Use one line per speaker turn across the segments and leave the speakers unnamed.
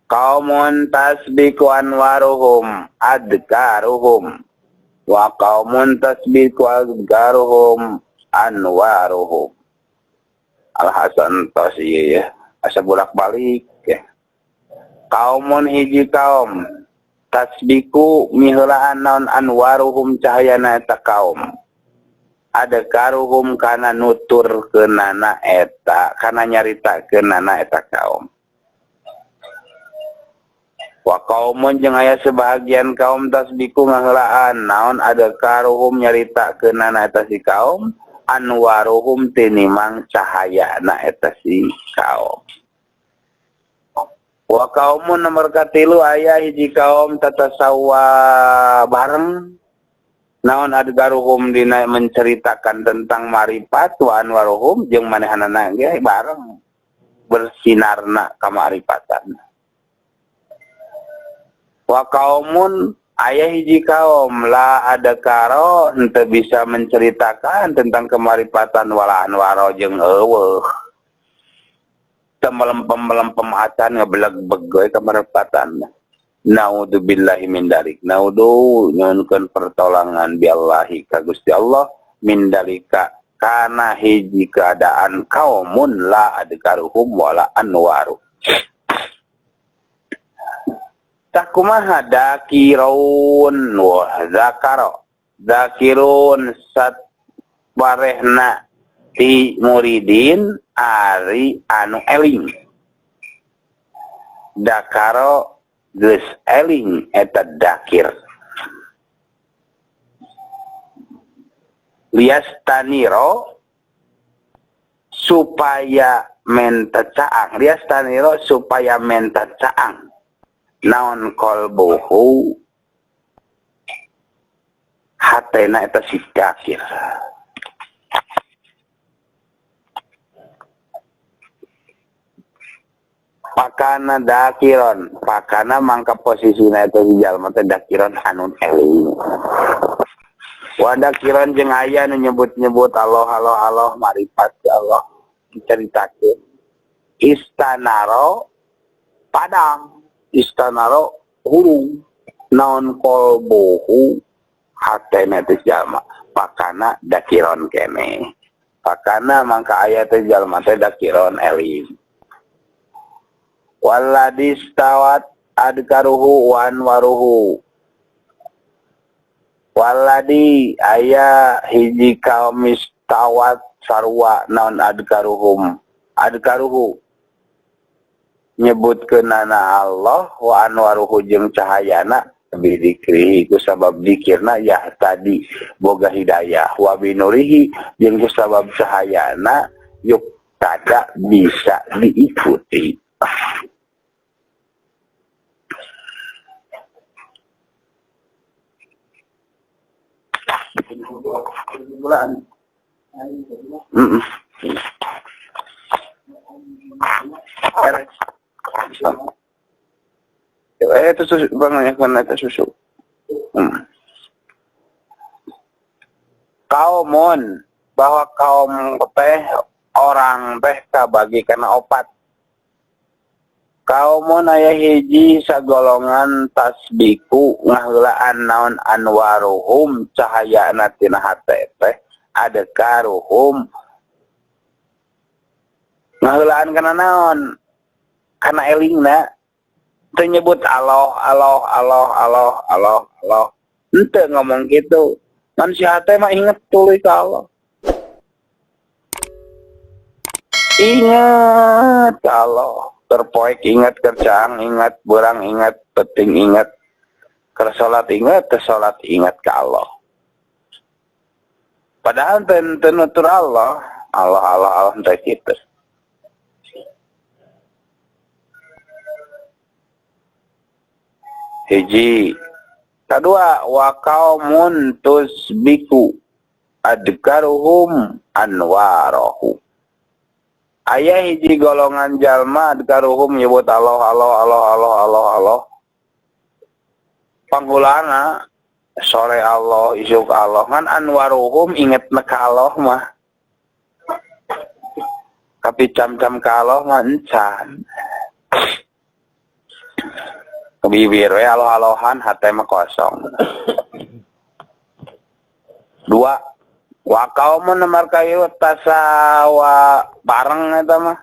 Kaumun tasbiku anwaruhum adkaruhum wa kaumun tasbiku adkaruhum anwaruhum. Al Hasan tos ieu ya, asa bolak-balik ya. Kaumun hiji kaum tasbiku miheulaan naon anwaruhum cahayana eta kaum. Adkaruhum kana nuturkeunana eta, kana nyaritakeunana eta kaum. Wa kaumun jeung aya sebahagian kaum tasbiku ngaheulaan naon adkaruhum nyaritakeunana eta si kaum, anwaruhum tinimang cahayana eta si kaum. Wa kaumun nomor katilu aya hiji kaum tatasawa bareng naon adgaruhum dina menceritakan tentang marifat wa anwaruhum jeung manehanana ge bareng bersinarna kamarifatan. Wa kaumun aya hiji kaum la adkaro henteu bisa menceritakan tentang kemarifatan wala anwaro jeung eueuh. Teu melempem-melempem acan ngebeleg-beg we kemarifatan. Naudzubillahi min dalik. Naudzu nyuhunkeun pertolongan billahi ka Gusti Allah min dalika kana hiji keadaan kaumun la adkaruhum wala anwaru. Takumaha dakirun wa zakaro dakirun sat barehna ti muridin ari anu eling dakaro geus eling eta dakir liastaniro supaya menta caang liastaniro supaya menta caang naon kolbuhu hatena eta si dakir. Pakana dakiron, pakana mangka posisina eta si jalma teh dakiron anu eling. Wa dakiron jeung aya nu nyebut-nyebut Allah Allah Allah marifat ya Allah diceritakeun. Istanaro padang, istanaro hurung naon kolbuhu hatena teh jalma pakana dakiron kene. Pakana mangka aya teh jalma teh dakiron eling. Walladzi stawat adkaruhu wa anwaruhu. Walladzi aya hiji kaum istawat sarua naon adkaruhum. Adkaruhu nyebutkeunana Allah wa anwaruhu jeung cahayana bi zikrihi ku sabab zikirna ya tadi boga hidayah wa binurihi jeung ku sabab cahayana yuk tada bisa diikuti. Itu susu bang, ya kan itu susu. Kaumun bahwa kaum teh orang teh kabagi kana opat. Kaumun aya hiji sagolongan tasbiku ngaheulaan naon anwaruhum cahayana tina hate teh adkaruhum ngaheulaan kana naon kana elingna teu nyebut Allah Allah Allah Allah Allah Allah henteu ngomong kitu ngan si hate mah inget tuluy ka Allah inget ka Allah terpoek ingat, kercaang ingat, berang ingat, peting ingat, kersolat ingat, tersolat ingat ke Allah. Padahal tenutur Allah, Allah, Allah, Allah, entah gitu. Hiji, kedua, wa kaumun tusbiku adkaruhum anwarohu. Aya hiji golongan jalma adkaruhum nyebut Allah Allah Allah Allah Allah Allah. Panghulana sore Allah, isuk Allah kan anwaruhum inget ka Allah mah. Tapi cam-cam ka Allah mah encan. Bibir we aloh-alohan, hate mah kosong. Dua, wa kaumun nomor kayu tasawa bareng eta mah.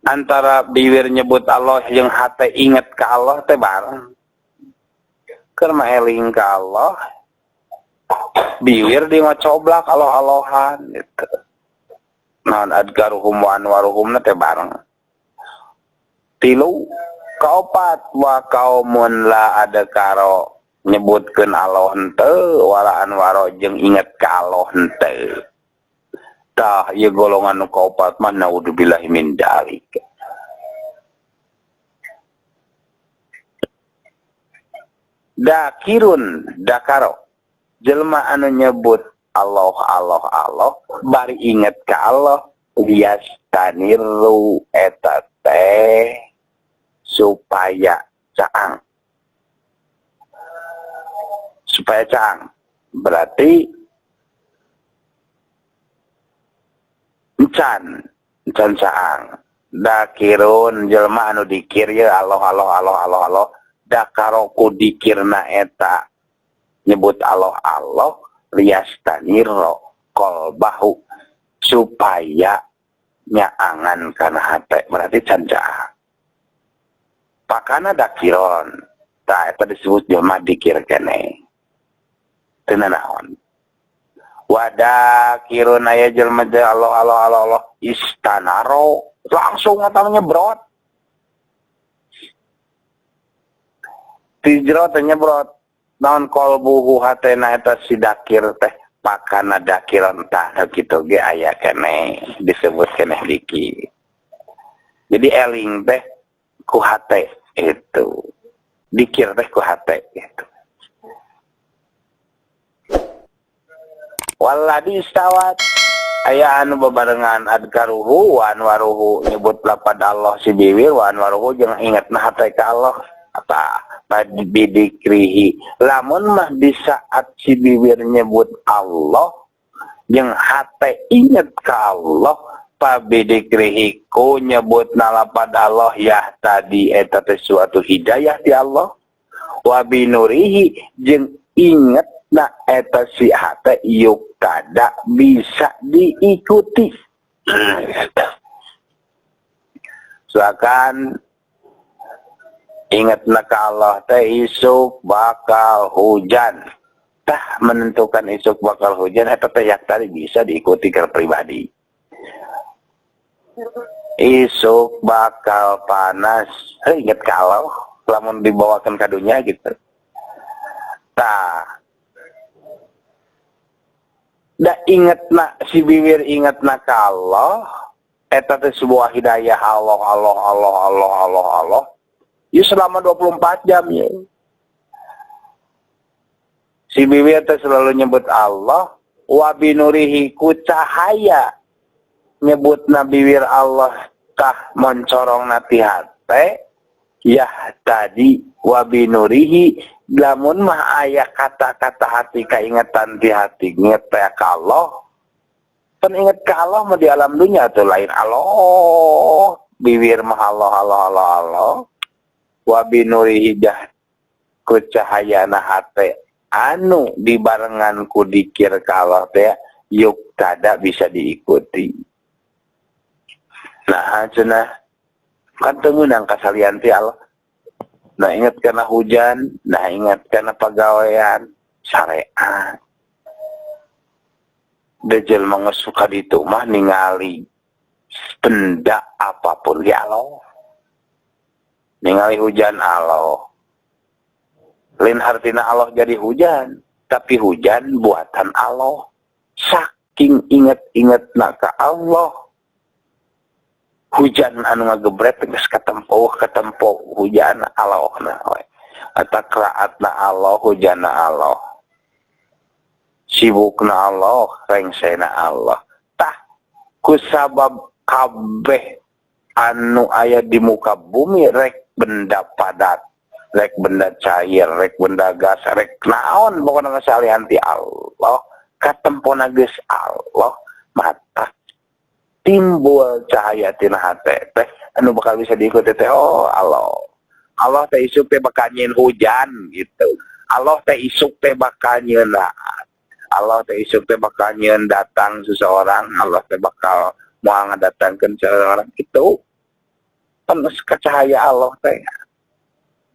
Antara bibir nyebut Allah jeung hate inget ka Allah teh bareng. Keur mah eling ka Allah, bibir di ngocoblak aloh-alohan gitu. Naon adgaruhum wa anwaruhum teh bareng. Tilu, kaopat wa kaumun la adkaro nyebutkeun Allah henteu wala anwaro jeung inget ka Allah henteu. Tah ieu golongan nu kaopat mah naudzubillahi min dzalik. Dakirun dakaro jelema anu nyebut Allah Allah Allah bari inget ka Allah yastaniru eta teh supaya caang. Supaya caang berarti encan caang. Dakirun jelema anu dikir ye Allah Allah Allah Allah Allah dakaro ku dikirna eta nyebut Allah Allah liyastaniro qalbahu supaya nyaangan kana hate berarti can caang. Pakana dakiron tah eta disebut jelema dikir keneh teu nanaon. Wadakirun aya jelema teh Allah Allah Allah Allah istanaro langsung eta nyebrot. Ti jero teh nyebrot naon qalbuhu hatena eta si dakir teh pakana dakiron tah kitu ge aya keneh disebut keneh dikir. Jadi eling teh ku hate itu. Dikir teh ku hate gitu. Waladi istawat aya anu bebarengan adkaruhu wa anwaruhu nyebut lapad Allah si bibir wa anwaruhu jeung ingetna hate ka Allah apa bidikrihi lamun mah di saat si bibir nyebut Allah jeung hate inget ka Allah pabidikrihi ku nyebut lapad Allah ya tadi eta teh suatu hidayah ti Allah wa binurihi jeung inget na eta si hate yuk kada bisa diikuti. Silakan ingat na ka Allah teh isuk bakal hujan. Tah menentukan isuk bakal hujan eta teh yak tadi bisa diikuti ke pribadi. Isuk bakal panas, ingat ka Allah lamun dibawakan ka dunya gitu. Tah da inget na si bibir inget na ka Allah eta teh sebuah hidayah Allah Allah Allah Allah Allah Allah ya selama 24 jam ya. Si bibir teh selalu nyebut Allah wa binurihi ku cahaya nyebut na bibir Allah tah moncorong na ti hate ya tadi wa binurihi lamun mah aya kata-kata hati kaingetan di hati inget teh ka Allah pan inget ka Allah mah di alam dunya tuh lain Allah bibir mah Allah Allah Allah Allah wa binurihi jah ku cahayana hate anu dibarengan ku dikir ka Allah teh yuk kada bisa diikuti. Nah cenah kan teu meunang kasalian ti Allah. Nah ingat karena hujan, nah ingat karena pagawean, syariat. Dejel suka ditu mah ningali benda apapun ya Allah. Ningali hujan Allah. Lain hartina Allah jadi hujan, tapi hujan buatan Allah. Saking inget-inget nak ka Allah. Hujan anu ngagebret geus katempo katempo hujan Allah na we. Eta keraatna Allah hujanna Allah. Sibukna Allah, rengsena Allah. Tah kusabab kabeh anu aya di muka bumi rek benda padat, rek benda cair, rek benda gas, rek naon pokona salian ti Allah, katempona geus Allah mata. Timbul cahaya tina hate teh anu bakal bisa diikuti teh, oh Allah. Allah teh isuk teh bakal nyieun hujan gitu. Allah teh isuk teh bakal nyieun, Allah teh isuk teh bakal nyieun datang seseorang, Allah teh bakal moal ngadatangkeun seseorang itu. Kan ke cahaya Allah teh.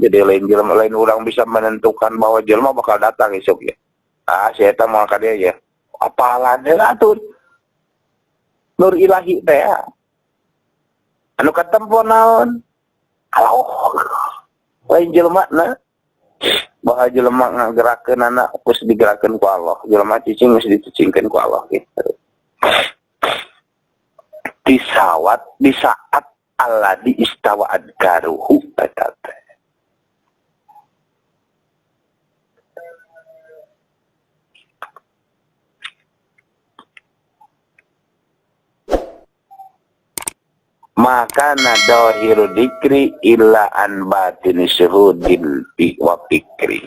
Jadi lain jelema, lain orang bisa menentukan bahwa jelema bakal datang isuk ya. Ah, si eta moal ka dieu ya. Apalan heula atuh. Nur ilahi teh ya. Anu katempo naon? Allah. Lain jelema na. Bahwa jelema ngagerakeun anak geus digerakkeun ku Allah. Jelema cicing geus dicicingkeun ku Allah gitu. Disawat di saat alladzi istawa adkaruhu eta teh. Maka nadohiru dikri illa an batini syuhudin wa fikri.